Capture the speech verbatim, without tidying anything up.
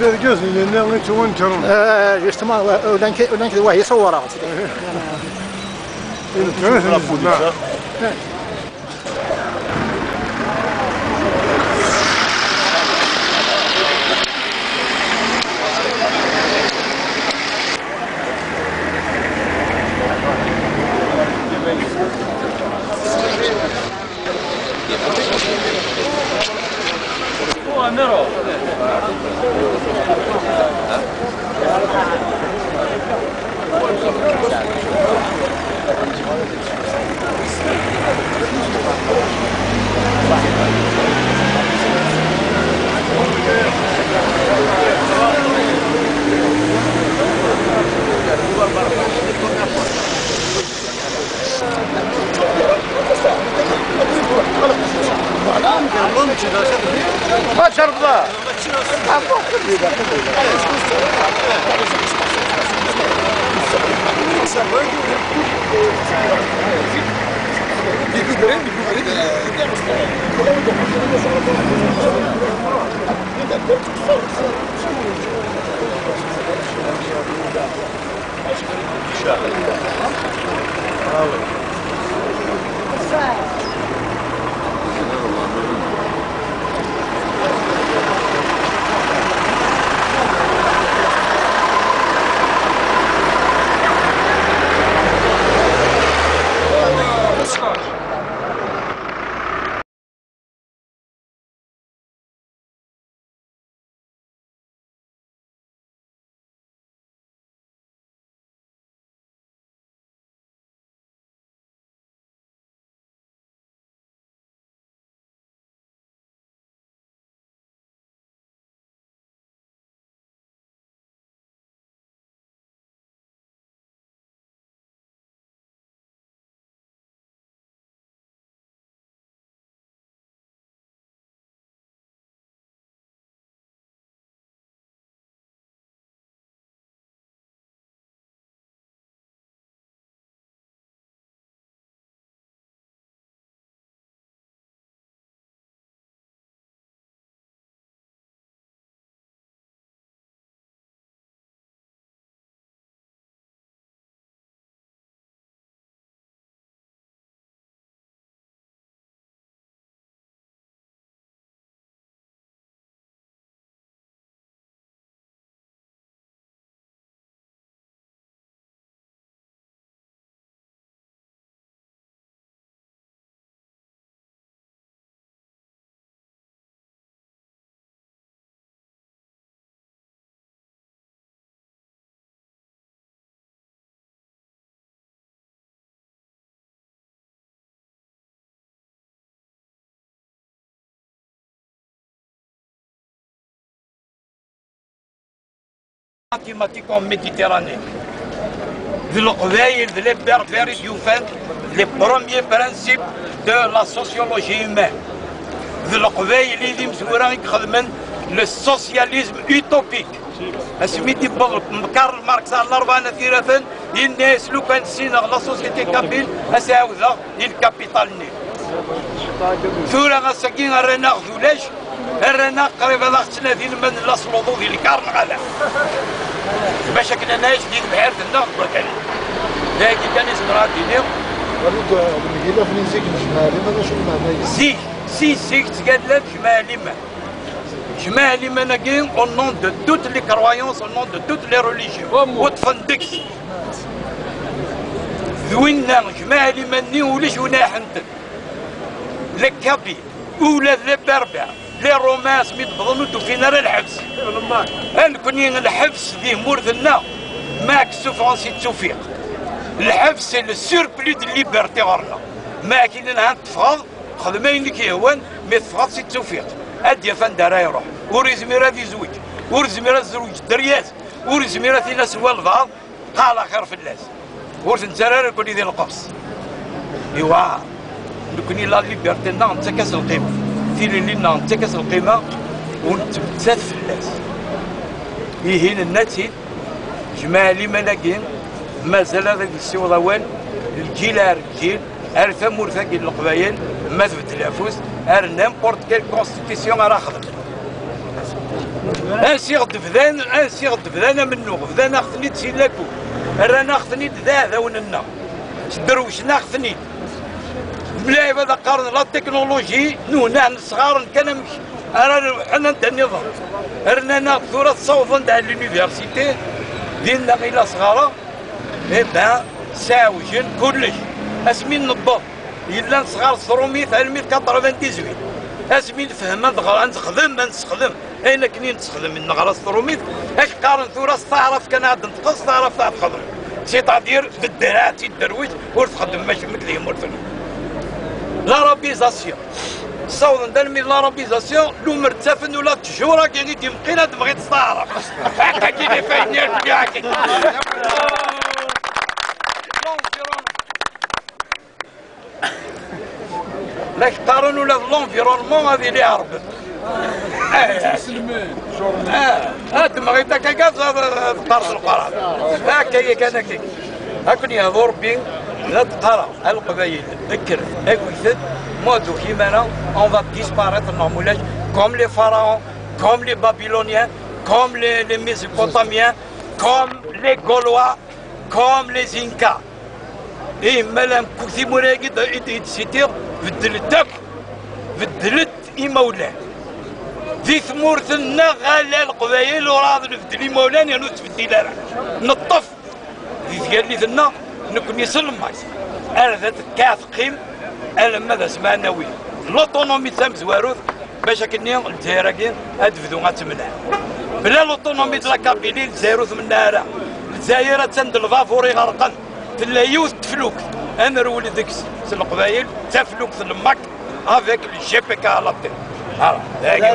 Irgazen-nni i ttwankren. Eh, justement, ouais, ulamek, ulamek d wahi ṣewwreɣ-tt. Inekren-ten zzman. Ma tjerrbeḍ? Mathématiques en Méditerranée. D Leqbayel, d les Berbères i d-yufan les premiers principes de la sociologie humaine. D Leqbayel i d imezwura i ixedmen le socialisme utopique. Asmi d-yewweḍ Karl Marx ɣer Larebɛa n At Yiraten, yenna-as: "Lukan ssineɣ la société kabyle, ad s-ɛawdeɣ i lkapital-nni." Tura ass-agi rran-aɣ d ulac, rran-aɣ qrib ad aɣ-ttnadin ma nella s luḍu di lkar neɣ ala. Bac akken ad nɛic di tebḥirt-nneɣ deg wakal. D ayagi kan i zemreɣ ad d-iniɣ. Zik, si zik ttgalla tejmaɛ liman. Jmaɛ liman-agi, au nom de toutes les croyances, au nom de toutes les religions. Ur ṭṭfen deg-s. D winna, jmaɛ liman-nni ulac win ay ḥenten. Les Kabyles, ula d les Berbères, les Romains, asmi d-wwḍen ur d-ufin ara lḥebs. A nekni, lḥebs di tmurt-nneɣ, maɛk souffrance i d-tufiq. Lḥebs, c'est le surplus de liberté ɣer-neɣ. Maɛk i nenha teffɣeḍ, xdem ayen i k-yehwan, mi teffɣeḍ si ttufiq. Ad d-yaf anda ara iruḥ. Ur izmir ad izweǧ. Ur izmir ad zewǧ dderya-s. Ur izmir ad t-in-as walbeɛḍ, qal axir fell-as. Ur t-nettarra ara nekkni di lqefṣ. Iwa, nekkni la liberté-nneɣ nettak-as lqima. Tilelli-nneɣ nettak-as lqima, ur nettmettat fell-as. Ihi nenna-tt-id, jmaɛ liman-agi, mazal ad ak-d-nessiweḍ awal, lǧil ar lǧil, ar tamurt-agi n Leqbayel, ma tbeddel afus, ar n'importe quelle constitution ara xedmen. Ansi ɣ-d-bdan, ansi ɣ-d-bdan amennuɣ, bdan-aɣ-ten-id si lakul, rran-aɣ-ten-id d aɛdawen-nneɣ, sderwcen-aɣ-ten-id. Mliḥ ad qqaren la technologie, nuna nesɣaren kan amek ara rebḥen anda nniḍen. Rnan-aɣ-d tura ssawḍen-d ar l'université, dinna i la sɣareɣ. Eh ben, sɛewjen kullec. Asmi newweḍ, yella nesɣar s trumit almi d quatre-vingt-dix-huit. Asmi nefhem ad nɣer, ad nexdem, ad nessexdem ayen akken i nessexdem, neɣra s trumit, ad k-qqaren tura s taɛrabt kan ad d-tenṭqeḍ, s taɛrabt ad texdem. C'est-à-dire, d ddreɛ, d tidderwect, ur txeddem acemma deg tmurt-nni. L'arabisation. Ssawḍen-d almi d l'arabisation, lumer ttafen ula d ttjur-agi i d-imqin ad mɣit s taɛrabt. Akka-agi d ifayni ar fell-i. La k-qqaren ula d l'environnement ad ili ɛerben. Ah, ah, temɣit akka kan teqqar s lqaran. Akka yakan akka. Akken yehdu Rebbi, la d-qqareɣ a Leqbayel, kkret, agwet-d, ma ur d-tukim ara, on va disparaître neɣ mulac, comme les pharaons, comme les babyloniens, comme les, les mésopotamiens, comme les gaulois, comme les incas. Ih, ma la mkul timura-agi d-, i d-, i d-sitiɣ, beddlet akk, beddlet imawlan. Di tmurt-nneɣ ala Leqbayel ur ɛad nbeddel imawlan, yernu ur tettbeddil ara. Neṭṭef di tgallit-nneɣ, nekni s lemmak. Ar da tekkaɛ teqqim, alamma d asma ad nawi. L'autonomie d tamezwarut, bac akkenni Lezzayer-agi ad tebdu ad temneɛ. Bla l'autonomie de la Kabylie, Lezzayer ur temneɛ ara. Lezzayer attan d lbabur iɣerqen. Tella yiwet n teflukt, ad nerwel deg-s s Leqbayel, d taflukt n Lmak, avec le G P K à la tête. Voilà, d agi.